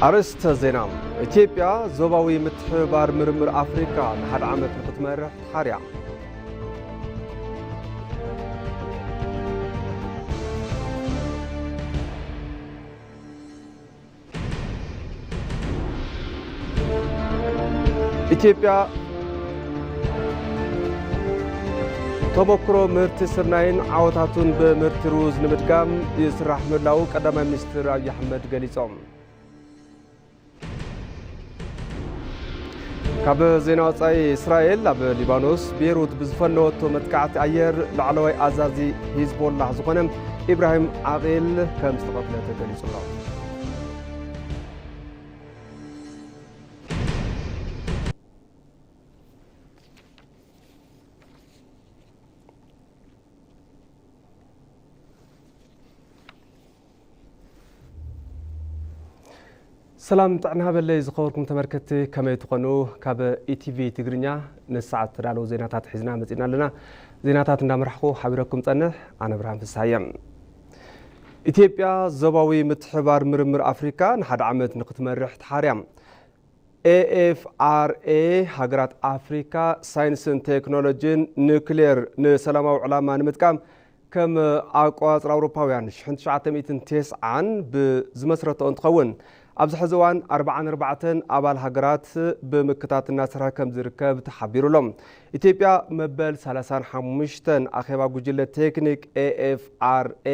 ኣርእስተ ዜና። ኢትዮጵያ ዞባዊ ምትሕብባር ምርምር ኣፍሪካ ንሓደ ዓመት ንክትመርሕ ተሓርያ። ኢትዮጵያ ተመክሮ ምህርቲ ስርናይን ዓወታቱን ብምህርቲ ሩዝ ንምድጋም ይስራሕ ምህላዉ ቀዳማይ ሚኒስትር ኣብይ ኣሕመድ ገሊጾም። ካብ ዜና ወጻኢ፣ እስራኤል ኣብ ሊባኖስ ቤይሩት ብዝፈነወቶ መጥቃዕቲ ኣየር ላዕለዋይ ኣዛዚ ሂዝቦላህ ዝኾነ ኢብራሂም ዓቂል ከም ዝተቐትለ ተገሊጹ ኣሎ። ሰላም ጥዕና ሃበለይ ዝኸበርኩም ተመልከትቲ፣ ከመይ ትኾኑ? ካብ ኢቲቪ ትግርኛ ንሰዓት ተዳለዉ ዜናታት ሒዝና መጺና ኣለና። ዜናታት እንዳመራሕኩ ሓቢረኩም ጸንሕ ኣነ ብርሃን ፍስሃየ። ኢትዮጵያ ዞባዊ ምትሕባር ምርምር ኣፍሪካ ንሓደ ዓመት ንክትመርሕ ተሓርያ። ኤኤፍኣርኤ ሃገራት ኣፍሪካ ሳይንስን ቴክኖሎጂን ኒውክሌር ንሰላማዊ ዕላማ ንምጥቃም ከም ኣቆጻጽራ ኣውሮፓውያን ሽሕን ትሽዓተ ሚእትን ተስዓን ብዝመስረቶ እንትኸውን፣ ኣብዚ ሕዚ እዋን ኣርባዓን ኣርባዕተን ኣባል ሃገራት ብምክታት እናሰርሐ ከም ዝርከብ ተሓቢሩ ኣሎ። ኢትዮጵያ መበል ሰላሳን ሓሙሽተን ኣኼባ ጉጅለ ቴክኒክ ኤኤፍኣርኤ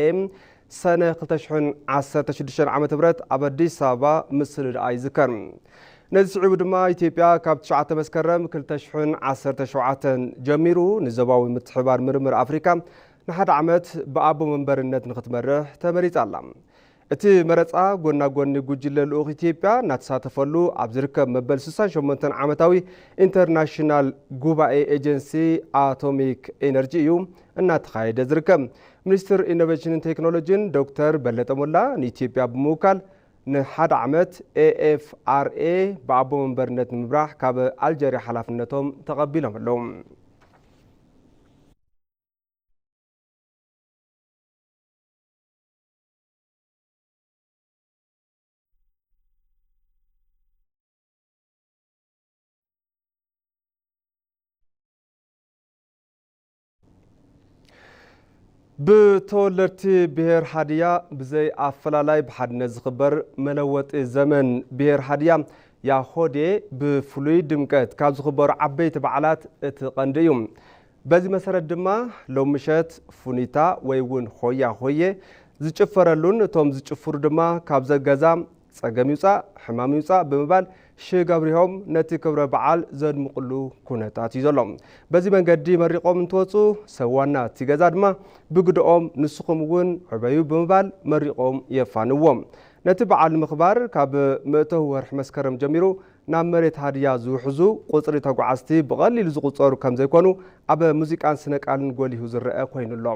ሰነ ክልተ ሽሕን ዓሰርተ ሽዱሽተን ዓመተ ምህረት ኣብ ኣዲስ ኣበባ ምስንዳኣ ይዝከር። ነዚ ስዒቡ ድማ ኢትዮጵያ ካብ ትሽዓተ መስከረም ክልተ ሽሕን ዓሰርተ ሸውዓተን ጀሚሩ ንዞባዊ ምትሕብባር ምርምር ኣፍሪካ ንሓደ ዓመት ብኣቦ መንበርነት ንክትመርሕ ተመሪጻ ኣላ። እቲ መረጻ ጎና ጎኒ ጉጅለ ልኡኽ ኢትዮጵያ እናተሳተፈሉ ኣብ ዝርከብ መበል ስሳን ሸሞንተን ዓመታዊ ኢንተርናሽናል ጉባኤ ኤጀንሲ ኣቶሚክ ኤነርጂ እዩ እናተኻየደ ዝርከብ። ሚኒስትር ኢኖቬሽንን ቴክኖሎጂን ዶክተር በለጠ ሞላ ንኢትዮጵያ ብምውካል ንሓደ ዓመት ኤኤፍኣርኤ ብኣቦ መንበርነት ንምምራሕ ካብ ኣልጀርያ ሓላፍነቶም ተቐቢሎም ኣለዉ። ብተወለድቲ ብሄር ሃድያ ብዘይ ኣፈላላይ ብሓድነት ዝኽበር መለወጢ ዘመን ብሄር ሃድያ ያሆዴ ብፍሉይ ድምቀት ካብ ዝኽበሩ ዓበይቲ በዓላት እቲ ቀንዲ እዩ። በዚ መሰረት ድማ ሎም ምሸት ፉኒታ ወይ እውን ሆያ ሆየ ዝጭፈረሉን እቶም ዝጭፍሩ ድማ ካብ ዘገዛ ጸገም ይውጻእ፣ ሕማም ይውጻእ ብምባል ሽግ ኣብሪሆም ነቲ ክብረ በዓል ዘድምቕሉ ኩነታት እዩ ዘሎ። በዚ መንገዲ መሪቖም እንትወጹ፣ ሰብ ዋና እቲ ገዛ ድማ ብግደኦም ንስኹም እውን ዕበዩ ብምባል መሪቖም የፋንዎም። ነቲ በዓል ንምኽባር ካብ መእተዊ ወርሒ መስከረም ጀሚሩ ናብ መሬት ሃድያ ዝውሕዙ ቁጽሪ ተጓዓዝቲ ብቐሊሉ ዝቑጸሩ ከም ዘይኮኑ ኣብ ሙዚቃን ስነ ቃልን ጎሊሁ ዝረአ ኮይኑ ኣሎ።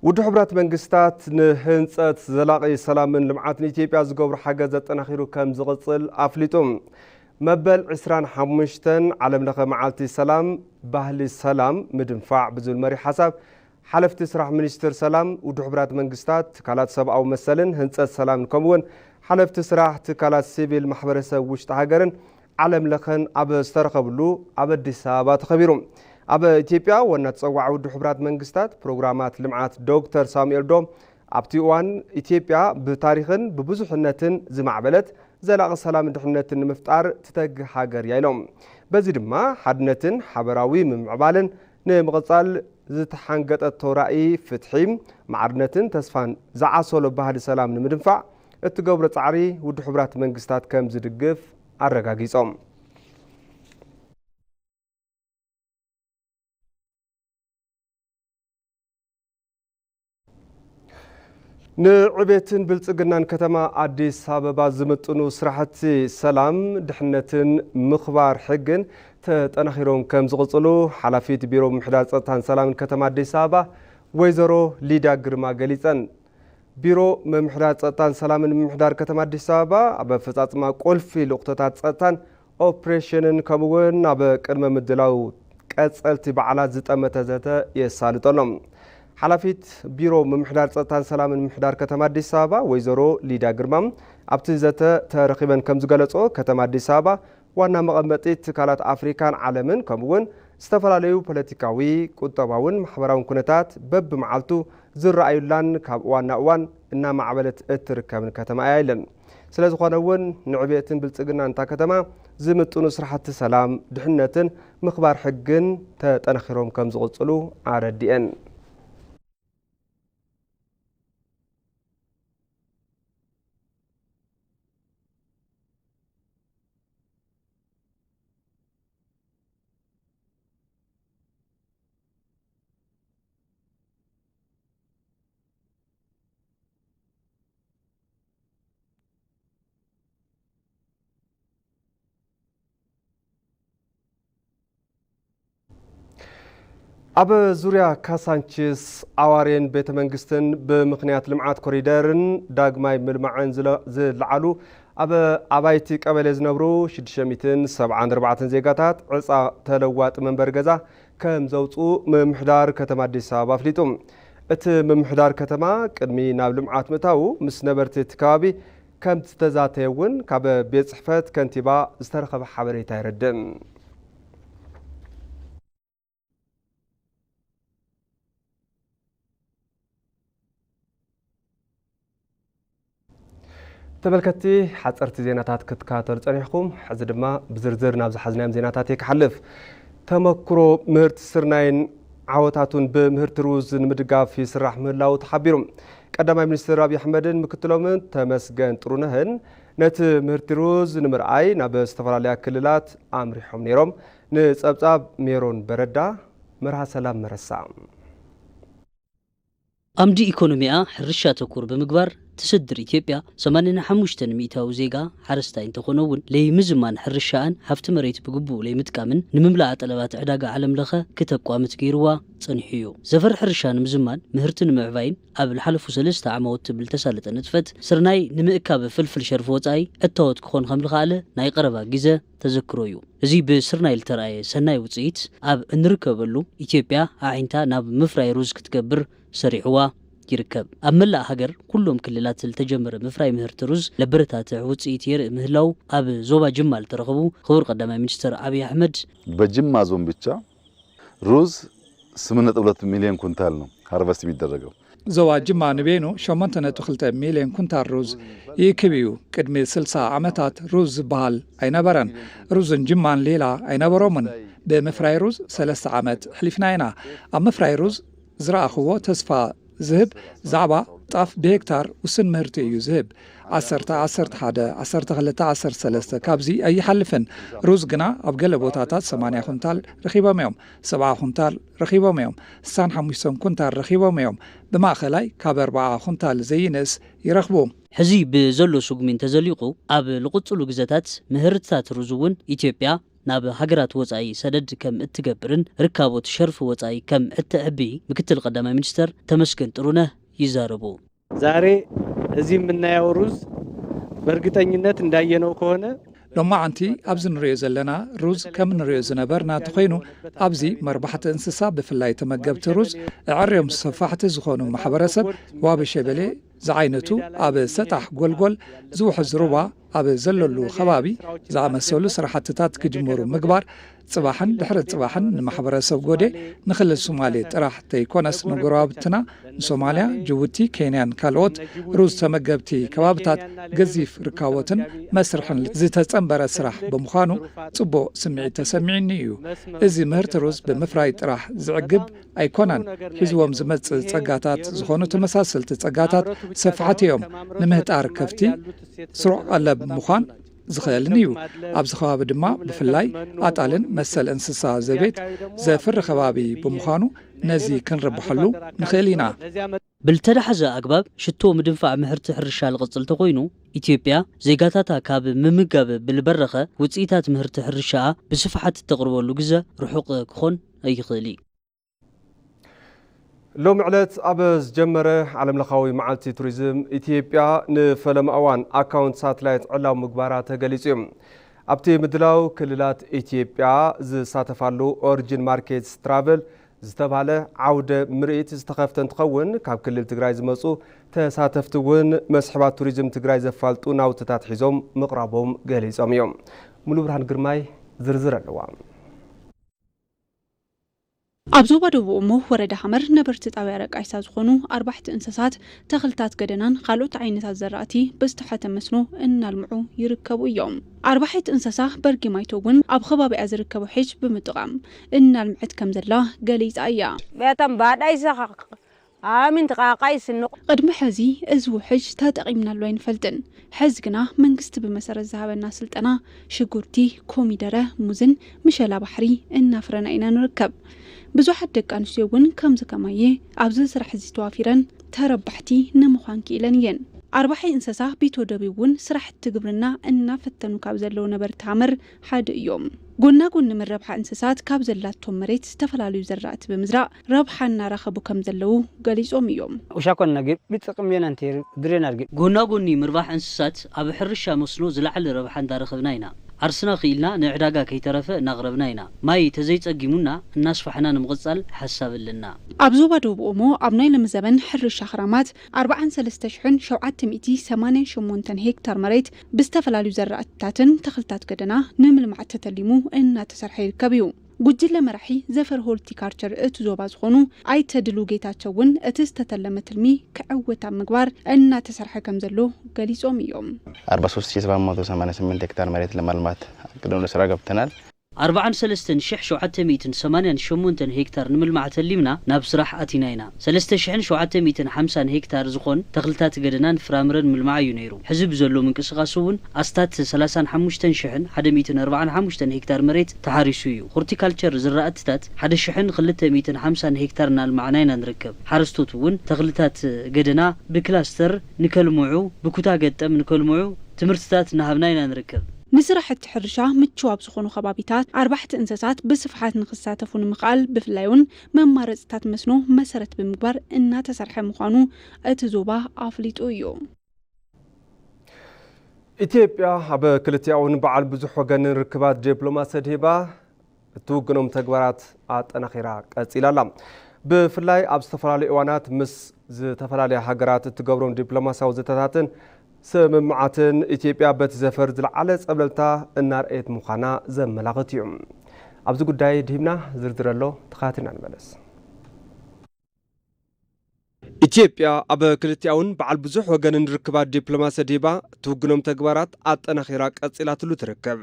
ውድብ ሕቡራት መንግስታት ንህንጸት ዘላቒ ሰላምን ልምዓትን ኢትዮጵያ ዝገብሮ ሓገዝ ኣጠናኺሩ ከም ዝቕጽል ኣፍሊጡ። መበል ዕስራን ሓሙሽተን ዓለም ለኸ መዓልቲ ሰላም፣ ባህሊ ሰላም ምድንፋዕ ብዝብል መሪሕ ሓሳብ ሓለፍቲ ስራሕ ሚኒስቴር ሰላም፣ ውድብ ሕቡራት መንግስታት፣ ትካላት ሰብኣዊ መሰልን ህንጸት ሰላምን ከምኡውን ሓለፍቲ ስራሕ ትካላት ሲቪል ማሕበረሰብ ውሽጢ ሃገርን ዓለም ለኸን ኣብ ዝተረኸብሉ ኣብ ኣዲስ ኣበባ ተኸቢሩ። ኣብ ኢትዮጵያ ዋና ተጸዋዒ ውድብ ሕቡራት መንግስታት ፕሮግራማት ልምዓት ዶክተር ሳሙኤል ዶም ኣብቲ እዋን ኢትዮጵያ ብታሪኽን ብብዙሕነትን ዝማዕበለት ዘላቒ ሰላምን ድሕነትን ንምፍጣር ትተግህ ሃገር እያ ኢሎም። በዚ ድማ ሓድነትን ሓበራዊ ምምዕባልን ንምቕጻል ዝተሓንገጠቶ ራእይ ፍትሒ፣ ማዕርነትን ተስፋን ዝዓሰሎ ባህሊ ሰላም ንምድንፋዕ እትገብሮ ጻዕሪ ውድብ ሕቡራት መንግስታት ከም ዝድግፍ ኣረጋጊጾም። ንዕቤትን ብልጽግናን ከተማ ኣዲስ ኣበባ ዝምጥኑ ስራሕቲ ሰላም፣ ድሕነትን ምኽባር ሕግን ተጠናኺሮም ከም ዝቕጽሉ ሓላፊት ቢሮ ምምሕዳር ጸጥታን ሰላምን ከተማ ኣዲስ ኣበባ ወይዘሮ ሊድያ ግርማ ገሊጸን። ቢሮ ምምሕዳር ጸጥታን ሰላምን ምምሕዳር ከተማ ኣዲስ ኣበባ ኣብ ኣፈጻጽማ ቁልፊ ልኡኽቶታት ጸጥታን ኦፕሬሽንን ከምኡ እውን ኣብ ቅድመ ምድላው ቀጸልቲ በዓላት ዝጠመተ ዘተ የሳልጠሎም። ሓላፊት ቢሮ ምምሕዳር ጸጥታን ሰላምን ምምሕዳር ከተማ ኣዲስ ኣበባ ወይዘሮ ሊዳ ግርማ ኣብቲ ዘተ ተረኺበን ከም ዝገለጾ፣ ከተማ ኣዲስ ኣበባ ዋና መቐመጢ ትካላት ኣፍሪካን ዓለምን ከምኡ እውን ዝተፈላለዩ ፖለቲካዊ፣ ቁጠባውን ማሕበራውን ኩነታት በብመዓልቱ ዝረኣዩላን ካብ እዋን ናብ እዋን እናማዕበለት እትርከብን ከተማ እያ ኢለን። ስለ ዝኾነ እውን ንዕቤትን ብልጽግናን እታ ከተማ ዝምጥኑ ስራሕቲ ሰላም፣ ድሕነትን ምኽባር ሕግን ተጠናኺሮም ከም ዝቕጽሉ ኣረዲኤን። ኣብ ዙርያ ካሳንቺስ፣ ኣዋሬን ቤተ መንግስትን ብምኽንያት ልምዓት ኮሪደርን ዳግማይ ምልማዕን ዝለ-፣ ዝለዓሉ ኣብ ኣባይቲ ቀበሌ ዝነብሩ ሽዱሽተ ሚእትን ሰብዓን ኣርባዕተን ዜጋታት ዕፃ ተለዋጢ መንበሪ ገዛ ከም ዘውፅኡ ምምሕዳር ከተማ ኣዲስ ኣበባ ኣፍሊጡ። እቲ ምምሕዳር ከተማ ቅድሚ ናብ ልምዓት ምእታዉ ምስ ነበርቲ እቲ ከባቢ ከም ዝተዛተየ እውን ካብ ቤት ጽሕፈት ከንቲባ ዝተረኸበ ሓበሬታ የረድእ። ተመልከትቲ፣ ሓፀርቲ ዜናታት ክትከታተሉ ፀኒሕኩም። ሕዚ ድማ ብዝርዝር ናብ ዝሓዝናዮም ዜናታት እየ ክሓልፍ። ተመክሮ ምህርቲ ስርናይን ዓወታቱን ብምህርቲ ሩዝ ንምድጋፍ ይስራሕ ምህላዉ ተሓቢሩ። ቀዳማይ ሚኒስትር ኣብዪ ኣሕመድን ምክትሎምን ተመስገን ጥሩነህን ነቲ ምህርቲ ሩዝ ንምርኣይ ናብ ዝተፈላለያ ክልላት ኣምሪሖም ነይሮም። ንጸብጻብ ሜሮን በረዳ፣ መርሃ ሰላም መረሳ። ኣምዲ ኢኮኖሚኣ ሕርሻ ተኮር ብምግባር፣ ትስድር ኢትዮጵያ ሰማንያን ሓሙሽተን ሚእታዊ ዜጋ ሓረስታይ እንተኾነ እውን፣ ለይምዝማን ሕርሻኣን ሃፍቲ መሬት ብግቡእ ለይምጥቃምን ንምምላኣ ጠለባት ዕዳጋ ዓለም ለኸ ክተቋምት ገይርዋ ጸኒሑ እዩ። ዘፈር ሕርሻ ንምዝማን፣ ምህርቲ ንምዕባይን ኣብ ዝሓለፉ ሰለስተ ዓማውት ትብል ተሳለጠ ንጥፈት፣ ስርናይ ንምእካብ ፍልፍል ሸርፊ ወጻኢ እታወት ክኾን ከም ዝኸኣለ ናይ ቀረባ ግዘ ተዘክሮ እዩ። እዚ ብስርናይ ዝተረኣየ ሰናይ ውጽኢት ኣብ እንርከበሉ፣ ኢትዮጵያ ኣዒንታ ናብ ምፍራይ ሩዝ ክትገብር ሰሪዕዋ ይርከብ። ኣብ መላእ ሃገር ኩሎም ክልላት ዝተጀመረ ምፍራይ ምህርቲ ሩዝ ለበረታትዕ ውጽኢት የርኢ ምህላው ኣብ ዞባ ጅማ ዝተረኸቡ ክቡር ቀዳማይ ሚኒስትር ኣብይ ኣሕመድ፣ በጅማ ዞን ብቻ ሩዝ ስምንት ነጥብ ሁለት ሚሊዮን ኩንታል ነው ሃርቨስት የሚደረገው። ዞባ ጅማ ንቤኑ ሸሞንተ ነጥቢ ክልተ ሚልዮን ኩንታል ሩዝ ይእክብ እዩ። ቅድሚ ስልሳ ዓመታት ሩዝ ዝበሃል ኣይነበረን። ሩዝን ጅማን ሌላ ኣይነበሮምን። ብምፍራይ ሩዝ ሰለስተ ዓመት ኣሕሊፍና ኢና። ኣብ ምፍራይ ሩዝ ዝረኣኽዎ ተስፋ ዝህብ ዛዕባ ጣፍ ብሄክታር ውስን ምህርቲ እዩ ዝህብ። ዓሰርተ፣ ዓሰርተ ሓደ፣ ዓሰርተ ክልተ፣ ዓሰርተ ሰለስተ ካብዚ ኣይሓልፍን። ሩዝ ግና ኣብ ገለ ቦታታት ሰማንያ ኩንታል ረኺቦም እዮም። ሰብዓ ኩንታል ረኺቦም እዮም። ስሳን ሓሙሽተን ኩንታል ረኺቦም እዮም። ብማእኸላይ ካብ ኣርብዓ ኩንታል ዘይንእስ ይረኽቡ። ሕዚ ብዘሎ ስጉሚ እንተዘሊቑ፣ ኣብ ዝቕጽሉ ግዘታት ምህርትታት ሩዝ እውን ኢትዮጵያ ናብ ሃገራት ወጻኢ ሰደድ ከም እትገብርን ርካቦት ሸርፊ ወጻኢ ከም እተዕቢ ምክትል ቀዳማይ ሚኒስተር ተመስገን ጥሩነህ ይዛረቡ። ዛሬ እዚህ የምናየው ሩዝ በእርግጠኝነት እንዳየነው ከሆነ ሎማዓንቲ ኣብዚ ንሪኦ ዘለና ሩዝ ከም ንሪኦ ዝነበርና እንተኾይኑ፣ ኣብዚ መርባሕቲ እንስሳ ብፍላይ ተመገብቲ ሩዝ ኣዐርዮም ሰፋሕቲ ዝኾኑ ማሕበረሰብ ዋቢ ሸበሌ ዝዓይነቱ ኣብ ሰጣሕ ጎልጎል ዝውሕዝ ሩባ ኣብ ዘለሉ ከባቢ ዝኣመሰሉ ስራሕትታት ክጅምሩ ምግባር ጽባሕን ድሕሪ ጽባሕን ንማሕበረሰብ ጎዴ ንክልል ሶማሌ ጥራሕ ተይኮነስ ንጎረባብትና ንሶማልያ፣ ጅቡቲ፣ ኬንያን ካልኦት ሩዝ ተመገብቲ ከባብታት ገዚፍ ርካቦትን መስርሕን ዝተጸንበረ ስራሕ ብምዃኑ ጽቡቕ ስምዒት ተሰሚዑኒ እዩ። እዚ ምህርቲ ሩዝ ብምፍራይ ጥራሕ ዝዕግብ ኣይኮነን። ሒዝዎም ዝመጽእ ጸጋታት ዝኾኑ ተመሳሰልቲ ጸጋታት ሰፋሕቲ እዮም። ንምህጣር ከፍቲ ስሩዕ ቀለብ ምዃን ዝኽእልን እዩ። ኣብዚ ከባቢ ድማ ብፍላይ ኣጣልን መሰል እንስሳ ዘቤት ዘፍሪ ከባቢ ብምዃኑ ነዚ ክንርብሐሉ ንኽእል ኢና። ብልተዳሓዘ ኣግባብ ሽቶ ምድንፋዕ ምህርቲ ሕርሻ ዝቕጽል ተኾይኑ፣ ኢትዮጵያ ዜጋታታ ካብ ምምጋብ ብልበረኸ ውጽኢታት ምህርቲ ሕርሻኣ ብስፍሓት እተቕርበሉ ግዘ ርሑቕ ክኾን ኣይኽእል እዩ። ሎም ዕለት ኣብ ዝጀመረ ዓለምለኻዊ መዓልቲ ቱሪዝም፣ ኢትዮጵያ ንፈለማ እዋን ኣካውንት ሳትላይት ዕላዊ ምግባራ ተገሊጹ እዩ። ኣብቲ ምድላው፣ ክልላት ኢትዮጵያ ዝሳተፋሉ ኦሪጂን ማርኬትስ ትራቨል ዝተባህለ ዓውደ ምርኢት ዝተኸፍተ እንትኸውን፣ ካብ ክልል ትግራይ ዝመጹ ተሳተፍቲ እውን መስሕባት ቱሪዝም ትግራይ ዘፋልጡ ናውትታት ሒዞም ምቕራቦም ገሊጾም እዮም። ሙሉ ብርሃን ግርማይ ዝርዝር ኣለዋ። ኣብ ዞባ ደቡብ ኦሞ ወረዳ ሃመር ነበርቲ ጣብያ ረቃይሳ ዝኾኑ ኣርባሕቲ እንስሳት፣ ተኽልታት ገደናን ካልኦት ዓይነታት ዘራእቲ ብዝተሓተ መስኖ እናልምዑ ይርከቡ እዮም። ኣርባሒት እንስሳ በርጊማይቶ እውን ኣብ ከባቢኣ ዝርከቡ ሕጅ ብምጥቓም እናልምዐት ከም ዘላ ገሊጻ እያ። ቤተም ባዳይ ሰኻ ኣሚን ተቃቃይ ስንቕ። ቅድሚ ሕዚ እዚ ውሕጅ ተጠቒምናሉ ኣይንፈልጥን። ሕዚ ግና መንግስቲ ብመሰረት ዝሃበና ስልጠና ሽጉርቲ፣ ኮሚደረ፣ ሙዝን ምሸላ ባሕሪ እናፍረና ኢና ንርከብ። ብዙሓት ደቂ ኣንስትዮ እውን ከምዚ ከማየ ኣብዚ ስራሕ እዚ ተዋፊረን ተረባሕቲ ንምዃን ክኢለን እየን። ኣርባሒ እንስሳ ቢቶ ደቢብ እውን ስራሕቲ ግብርና እናፈተኑ ካብ ዘለዉ ነበርቲ ሃመር ሓደ እዮም። ጎና ጎኒ ምረብሓ እንስሳት ካብ ዘላቶም መሬት ዝተፈላለዩ ዘራእቲ ብምዝራእ ረብሓ እናረኸቡ ከም ዘለዉ ገሊጾም እዮም። Ushakkonna gibbi xiqim yena nteeri birenarge. ጎና ጎኒ ምርባሕ እንስሳት ኣብ ሕርሻ መስኖ ዝለዓለ ረብሓ እንዳረኸብና ኢና። ዓርስና ክኢልና ንዕዳጋ ከይተረፈ እናቕረብና ኢና። ማይ ተዘይጸጊሙና እናስፋሕና ንምቕጻል ሓሳብ ኣለና። ኣብ ዞባ ደቡብ ኦሞ ኣብ ናይ ሎሚ ዘበን ሕርሻ ክራማት ኣርባዓን ሰለስተ ሽሕን ሸውዓተ ሚእቲ ሰማንያን ሸሞንተን ሄክታር መሬት ብዝተፈላለዩ ዘራእትታትን ተኽልታት ገደና ንምልማዕ ተተሊሙ እናተሰርሐ ይርከብ እዩ። ጉጅለ መራሒ ዘፈር ሆርቲካልቸር እቲ ዞባ ዝኾኑ ኣይተ ድሉ ጌታቸው እውን እቲ ዝተተለመ ትልሚ ክዕወት ኣብ ምግባር እናተሰርሐ ከም ዘሎ ገሊጾም እዮም። አርባ ሶስት ሺህ ሰባት መቶ ሰማንያ ስምንት ሄክታር መሬት ለማልማት አቅደን ወደ ስራ ገብተናል። ኣርባዓን ሰለስተን ሽሕ ሸውዓተ ሚእትን ሰማንያን ሸሞንተን ሄክታር ንምልማዕ ተሊምና ናብ ስራሕ ኣቲና ኢና። ሰለስተ ሽሕን ሸውዓተ ሚእትን ሓምሳን ሄክታር ዝኾን ተኽልታት ገደናን ፍራምረን ምልማዕ እዩ ነይሩ። ሕዚ ብዘሎ ምንቅስቓስ እውን ኣስታት ሰላሳን ሓሙሽተን ሽሕን ሓደ ሚእትን ኣርባዓን ሓሙሽተን ሄክታር መሬት ተሓሪሱ እዩ። ሆርቲካልቸር ዝራእትታት ሓደ ሽሕን ክልተ ሚእትን ሓምሳን ሄክታር እናልማዕና ኢና ንርከብ። ሓረስቶት እውን ተኽልታት ገደና ብክላስተር ንከልምዑ፣ ብኩታ ገጠም ንከልምዑ ትምህርትታት እናሃብና ኢና ንርከብ። ንስራሕቲ ሕርሻ ምችው ኣብ ዝኾኑ ከባቢታት ኣርባሕቲ እንስሳት ብስፍሓት ንኽሳተፉ ንምኽኣል ብፍላይ እውን መማረፅታት መስኖ መሰረት ብምግባር እናተሰርሐ ምዃኑ እቲ ዞባ ኣፍሊጡ እዩ። ኢትዮጵያ ኣብ ክልቲኣውን በዓል ብዙሕ ወገንን ርክባት ዲፕሎማሲ ኣድሂባ እትውግኖም ተግባራት ኣጠናኺራ ቀፂላ ኣላ። ብፍላይ ኣብ ዝተፈላለዩ እዋናት ምስ ዝተፈላለያ ሃገራት እትገብሮም ዲፕሎማሲያዊ ዘተታትን ስምምዓትን ኢትዮጵያ በቲ ዘፈር ዝለዓለ ፀብለልታ እናርኣየት ምዃና ዘመላኽት እዩ። ኣብዚ ጉዳይ ድሂብና ዝርዝር ኣሎ፣ ተኸታቲልና ንመለስ። ኢትዮጵያ ኣብ ክልቲኣውን በዓል ብዙሕ ወገንን ርክባት ዲፕሎማሲ ኣድሂባ እትውግኖም ተግባራት ኣጠናኺራ ቀፂላትሉ ትርከብ።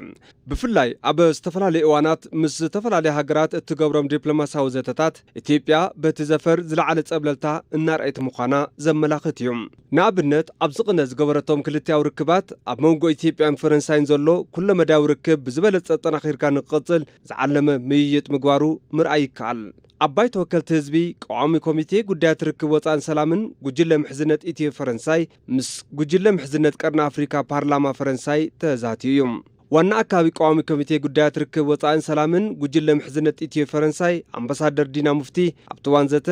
ብፍላይ ኣብ ዝተፈላለዩ እዋናት ምስ ዝተፈላለያ ሃገራት እትገብሮም ዲፕሎማሲያዊ ዘተታት ኢትዮጵያ በቲ ዘፈር ዝለዓለ ፀብለልታ እናርኣየት ምዃና ዘመላኽት እዩ። ንኣብነት ኣብዚ ቅነ ዝገበረቶም ክልቲኣዊ ርክባት ኣብ መንጎ ኢትዮጵያን ፈረንሳይን ዘሎ ኩለመዳያዊ ርክብ ብዝበለፀ ኣጠናኺርካ ንክቕፅል ዝዓለመ ምይይጥ ምግባሩ ምርኣይ ይከኣል። ኣብ ባይቶ ወከልቲ ህዝቢ ቀዋሚ ኮሚቴ ጉዳያት ርክብ ወፃእን ሰላምን ጉጅለ ምሕዝነት ኢትዮ ፈረንሳይ ምስ ጉጅለ ምሕዝነት ቀርኒ ኣፍሪካ ፓርላማ ፈረንሳይ ተዛትዩ እዩ። ዋና ኣካቢ ቀዋሚ ኮሚቴ ጉዳያት ርክብ ወፃእን ሰላምን ጉጅለ ምሕዝነት ኢትዮ ፈረንሳይ ኣምባሳደር ዲና ሙፍቲ ኣብቲ እዋን ዘተ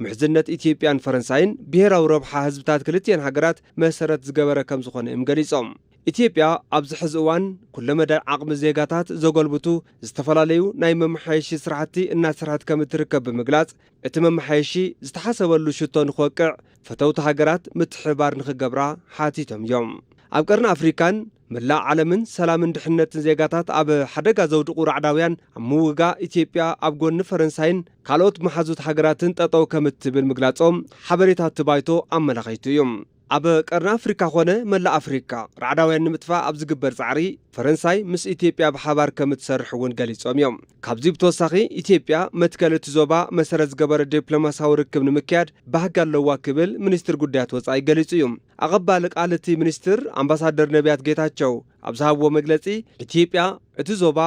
ምሕዝነት ኢትዮጵያን ፈረንሳይን ብሄራዊ ረብሓ ህዝብታት ክልቲኤን ሃገራት መሰረት ዝገበረ ከም ዝኾነ እዮም ገሊፆም። ኢትዮጵያ ኣብዚ ሕዚ እዋን ኩለመዳይ ዓቕሚ ዜጋታት ዘጎልብቱ ዝተፈላለዩ ናይ መመሓየሺ ስራሕቲ እናሰርሐት ከም እትርከብ ብምግላፅ፣ እቲ መመሓየሺ ዝተሓሰበሉ ሽቶ ንክወቅዕ ፈተውቲ ሃገራት ምትሕብባር ንክገብራ ሓቲቶም እዮም። ኣብ ቀርኒ ኣፍሪካን መላእ ዓለምን ሰላምን ድሕነትን ዜጋታት ኣብ ሓደጋ ዘውድቑ ራዕዳውያን ኣብ ምውጋእ ኢትዮጵያ ኣብ ጎኒ ፈረንሳይን ካልኦት መሓዙት ሃገራትን ጠጠው ከም እትብል ምግላፆም ሓበሬታ እቲ ባይቶ ኣመላኺቱ እዩ። ኣብ ቀርኒ ኣፍሪካ ኾነ መላእ ኣፍሪካ ራዕዳውያን ንምጥፋእ ኣብ ዝግበር ፃዕሪ ፈረንሳይ ምስ ኢትዮጵያ ብሓባር ከም እትሰርሕ እውን ገሊፆም እዮም። ካብዚ ብተወሳኺ ኢትዮጵያ መትከል እቲ ዞባ መሰረት ዝገበረ ዲፕሎማሲያዊ ርክብ ንምክያድ ባህጊ ኣለዋ ክብል ሚኒስትር ጉዳያት ወፃኢ ገሊፁ እዩ። ኣቐባሊ ቃል እቲ ሚኒስትር ኣምባሳደር ነቢያት ጌታቸው ኣብ ዝሃብዎ መግለፂ ኢትዮጵያ እቲ ዞባ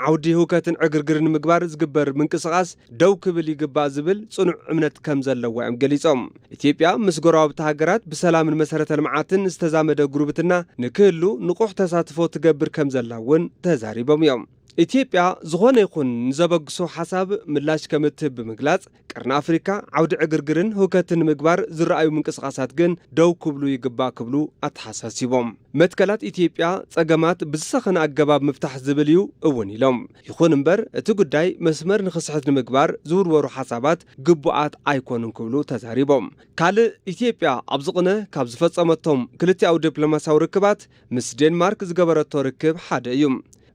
ዓውዲ ህውከትን ዕግርግርን ንምግባር ዝግበር ምንቅስቓስ ደው ክብል ይግባእ ዝብል ፅኑዕ እምነት ከም ዘለዋ እዮም ገሊፆም። ኢትዮጵያ ምስ ጎረባብቲ ሃገራት ብሰላምን መሰረተ ልምዓትን ዝተዛመደ ጉርብትና ንክህሉ ንቑሕ ተሳትፎ ትገብር ከም ዘላ እውን ተዛሪቦም እዮም። ኢትዮጵያ ዝኾነ ይኹን ንዘበግሶ ሓሳብ ምላሽ ከም እትህብ ብምግላጽ፣ ቀርኒ ኣፍሪካ ዓውዲ ዕግርግርን ህውከትን ንምግባር ዝረኣዩ ምንቅስቓሳት ግን ደው ክብሉ ይግባእ ክብሉ ኣተሓሳሲቦም። መትከላት ኢትዮጵያ ጸገማት ብዝሰኸነ ኣገባብ ምፍታሕ ዝብል እዩ እውን ኢሎም። ይኹን እምበር እቲ ጉዳይ መስመር ንኽስሕት ንምግባር ዝውርወሩ ሓሳባት ግቡኣት ኣይኮኑን ክብሉ ተዛሪቦም። ካልእ ኢትዮጵያ ኣብ ዝቕነ ካብ ዝፈጸመቶም ክልቲኣዊ ዲፕሎማሲያዊ ርክባት ምስ ዴንማርክ ዝገበረቶ ርክብ ሓደ እዩ።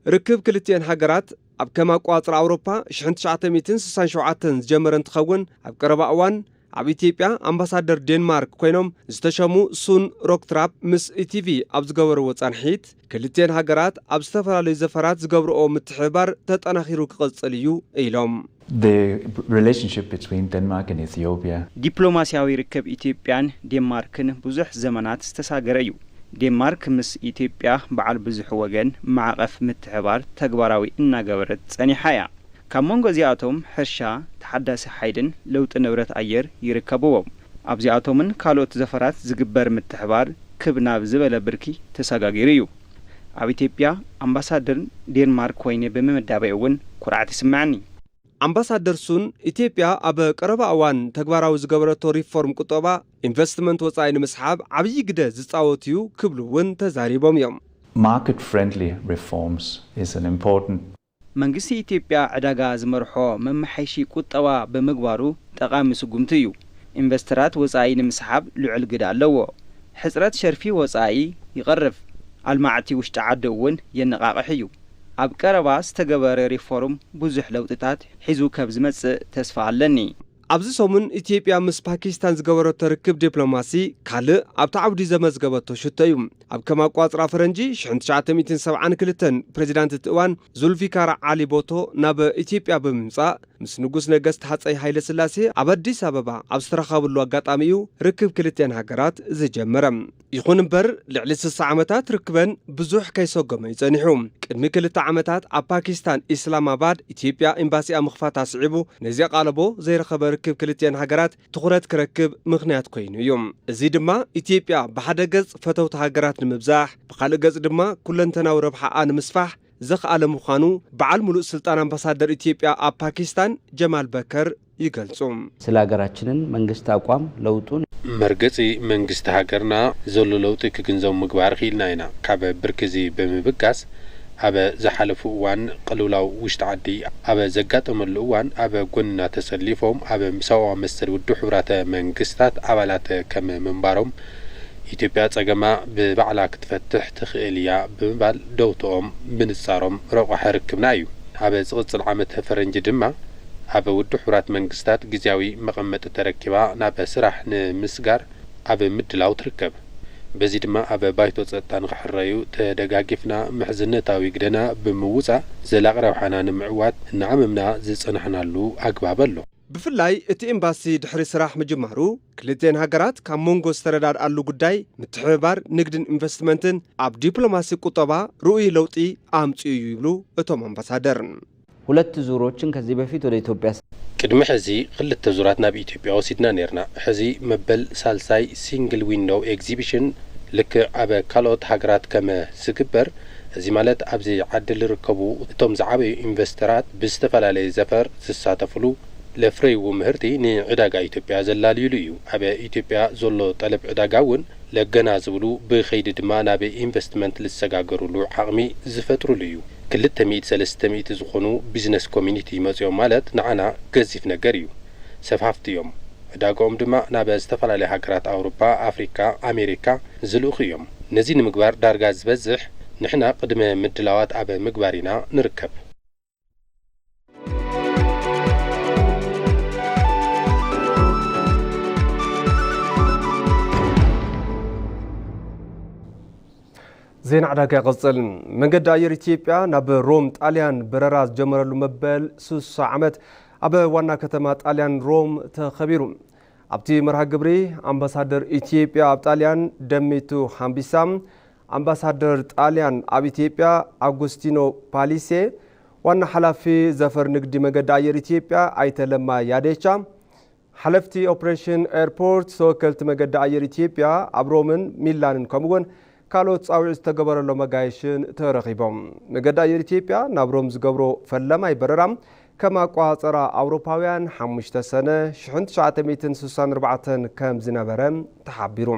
ርክብ ክልቲኤን ሃገራት ኣብ ከም ኣቋጽራ ኣውሮፓ ሽሕን ትሽዓተ ሚእትን ስሳን ሸውዓተን ዝጀመረ እንትኸውን፣ ኣብ ቀረባ እዋን ኣብ ኢትዮጵያ ኣምባሳደር ዴንማርክ ኮይኖም ዝተሸሙ ሱን ሮክትራፕ ምስ ኢቲቪ ኣብ ዝገበርዎ ጻንሒት፣ ክልቲኤን ሃገራት ኣብ ዝተፈላለዩ ዘፈራት ዝገብርኦ ምትሕብባር ተጠናኺሩ ክቕጽል እዩ ኢሎም። The relationship between Denmark and Ethiopia. ዲፕሎማሲያዊ ርክብ ኢትዮጵያን ዴንማርክን ብዙሕ ዘመናት ዝተሳገረ እዩ። ዴንማርክ ምስ ኢትዮጵያ በዓል ብዙሕ ወገን ማዕቐፍ ምትሕባር ተግባራዊ እናገበረት ጸኒሓ እያ። ካብ መንጎ እዚኣቶም ሕርሻ፣ ተሓዳሲ ሓይልን ለውጢ ንብረት ኣየር ይርከብዎም። ኣብዚኣቶምን ካልኦት ዘፈራት ዝግበር ምትሕባር ክብ ናብ ዝበለ ብርኪ ተሰጋጊሩ እዩ። ኣብ ኢትዮጵያ ኣምባሳደር ዴንማርክ ኮይነ ብምምዳበይ እውን ኩርዓት ይስምዐኒ። ኣምባሳደር ሱን፣ ኢትዮጵያ ኣብ ቀረባ እዋን ተግባራዊ ዝገበረቶ ሪፎርም ቁጠባ፣ ኢንቨስትመንት ወጻኢ ንምስሓብ ዓብዪ ግደ ዝጻወት እዩ ክብሉ እውን ተዛሪቦም እዮም። Market friendly reforms is an important. መንግስቲ ኢትዮጵያ ዕዳጋ ዝመርሖ መመሓይሺ ቁጠባ ብምግባሩ ጠቓሚ ስጉምቲ እዩ። ኢንቨስተራት ወጻኢ ንምስሓብ ልዑል ግደ ኣለዎ። ሕጽረት ሸርፊ ወጻኢ ይቐርፍ፣ ኣልማዕቲ ውሽጢ ዓዲ እውን የነቓቕሕ እዩ። ኣብ ቀረባ ዝተገበረ ሪፎርም ብዙሕ ለውጥታት ሒዙ ከም ዝመጽእ ተስፋ ኣለኒ። ኣብዚ ሰሙን ኢትዮጵያ ምስ ፓኪስታን ዝገበረቶ ርክብ ዲፕሎማሲ ካልእ ኣብቲ ዓውዲ ዘመዝገበቶ ሽቶ እዩ። ኣብ ከም ኣቋጽራ ፈረንጂ ሽሕን ትሽዓተ ሚእትን ሰብዓን ክልተን ፕሬዚዳንት እቲ እዋን ዙልፊካር ዓሊ ቦቶ ናብ ኢትዮጵያ ብምምጻእ ምስ ንጉስ ነገስት ሃጸይ ሃይለ ስላሴ ኣብ ኣዲስ ኣበባ ኣብ ዝተረኸብሉ ኣጋጣሚ እዩ ርክብ ክልቲኤን ሃገራት ዝጀመረ። ይኹን እምበር፣ ልዕሊ ስሳ ዓመታት ርክበን ብዙሕ ከይሰጎመ እዩ ጸኒሑ። ቅድሚ ክልተ ዓመታት ኣብ ፓኪስታን ኢስላማባድ ኢትዮጵያ ኤምባሲኣ ምኽፋት ኣስዒቡ፣ ነዚ ኣቓልቦ ዘይረኸበ ርክብ ክልቲኤን ሃገራት ትኹረት ክረክብ ምኽንያት ኮይኑ እዩ። እዚ ድማ ኢትዮጵያ ብሓደ ገጽ ፈተውቲ ሃገራት ንምብዛሕ፣ ብኻልእ ገጽ ድማ ኩለንተናዊ ረብሓኣ ንምስፋሕ ዘኽኣለ ምዃኑ በዓል ሙሉእ ስልጣን ኣምባሳደር ኢትዮጵያ ኣብ ፓኪስታን ጀማል በከር ይገልጹ። ስለ ሀገራችንን መንግስት አቋም ለውጡን። መርገጺ መንግስቲ ሃገርና ዘሎ ለውጢ ክግንዘቡ ምግባር ክኢልና ኢና። ካብ ብርኪ እዚ ብምብጋስ፣ ኣብ ዝሓለፉ እዋን ቅልውላው ውሽጢ ዓዲ ኣብ ዘጋጠመሉ እዋን ኣብ ጎንና ተሰሊፎም ኣብ ሰብኣዊ መሰል ውድብ ሕቡራት መንግስታት ኣባላት ከም ምንባሮም፣ ኢትዮጵያ ጸገማ ብባዕላ ክትፈትሕ ትኽእል እያ ብምባል ደውትኦም ምንጻሮም ረቋሒ ርክብና እዩ። ኣብ ዝቕጽል ዓመት ፈረንጂ ድማ ኣብ ውድብ ሕቡራት መንግስታት ግዝያዊ መቐመጢ ተረኪባ ናብ ስራሕ ንምስጋር ኣብ ምድላው ትርከብ። በዚ ድማ ኣብ ባይቶ ጸጥታ ንኽሕረዩ ተደጋጊፍና ምሕዝነታዊ ግደና ብምውጻእ ዘላቒ ረብሓና ንምዕዋት እናዓመምና ዝጸናሕናሉ ኣግባብ ኣሎ። ብፍላይ እቲ ኤምባሲ ድሕሪ ስራሕ ምጅማሩ፣ ክልቲኤን ሃገራት ካብ መንጎ ዝተረዳድኣሉ ጉዳይ ምትሕብባር ንግድን ኢንቨስትመንትን ኣብ ዲፕሎማሲ ቁጠባ ርኡይ ለውጢ ኣምጺኡ እዩ ይብሉ እቶም ኣምባሳደር። ሁለት ዙሮችን ከዚህ በፊት ወደ ኢትዮጵያ። ቅድሚ ሕዚ ክልተ ዙራት ናብ ኢትዮጵያ ወሲድና ነይርና። ሕዚ መበል ሳልሳይ ሲንግል ዊንዶው ኤግዚቢሽን ልክዕ ኣብ ካልኦት ሃገራት ከም ዝግበር፣ እዚ ማለት ኣብዚ ዓዲ ዝርከቡ እቶም ዝዓበዩ ኢንቨስተራት ብዝተፈላለየ ዘፈር ዝሳተፍሉ፣ ለፍረይዎ ምህርቲ ንዕዳጋ ኢትዮጵያ ዘላልዩሉ እዩ። ኣብ ኢትዮጵያ ዘሎ ጠለብ ዕዳጋ እውን ለገናዝብሉ፣ ብኸይዲ ድማ ናብ ኢንቨስትመንት ዝሰጋገሩሉ ዓቕሚ ዝፈጥሩሉ እዩ። ክልተ ሚእቲ ሰለስተ ሚእቲ ዝኾኑ ቢዝነስ ኮሚኒቲ መፂኦም ማለት ንዓና ገዚፍ ነገር እዩ። ሰፋፍቲ እዮም። ዕዳጋኦም ድማ ናብ ዝተፈላለዩ ሃገራት ኣውሮፓ፣ ኣፍሪካ፣ ኣሜሪካ ዝልእኹ እዮም። ነዚ ንምግባር ዳርጋ ዝበዝሕ ንሕና ቅድመ ምድላዋት ኣብ ምግባር ኢና ንርከብ። ዜና ዕዳጋ ይቕጽል። መንገዲ ኣየር ኢትዮጵያ ናብ ሮም ጣልያን በረራ ዝጀመረሉ መበል ስሳ ዓመት ኣብ ዋና ከተማ ጣልያን ሮም ተኸቢሩ። ኣብቲ መርሃ ግብሪ ኣምባሳደር ኢትዮጵያ ኣብ ጣልያን ደሚቱ ሃምቢሳ፣ ኣምባሳደር ጣልያን ኣብ ኢትዮጵያ ኣጉስቲኖ ፓሊሴ፣ ዋና ሓላፊ ዘፈር ንግዲ መንገዲ ኣየር ኢትዮጵያ ኣይተ ለማ ያዴቻ፣ ሓለፍቲ ኦፕሬሽን ኤርፖርት፣ ተወከልቲ መንገዲ ኣየር ኢትዮጵያ ኣብ ሮምን ሚላንን ከምኡውን ካልኦት ጻውዒት ዝተገበረሎም ኣጋይሽን ተረኺቦም። መገዲ ኣየር ኢትዮጵያ ናብ ሮም ዝገብሮ ፈለማይ በረራ ከም ኣቆጻጽራ ኣውሮፓውያን ሓሙሽተ ሰነ ሽሕን ትሽዓተ ሚእትን ስሳን ኣርባዕተን ከም ዝነበረ ተሓቢሩ።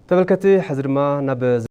ተመልከቲ፣ ሕዚ ድማ ናብ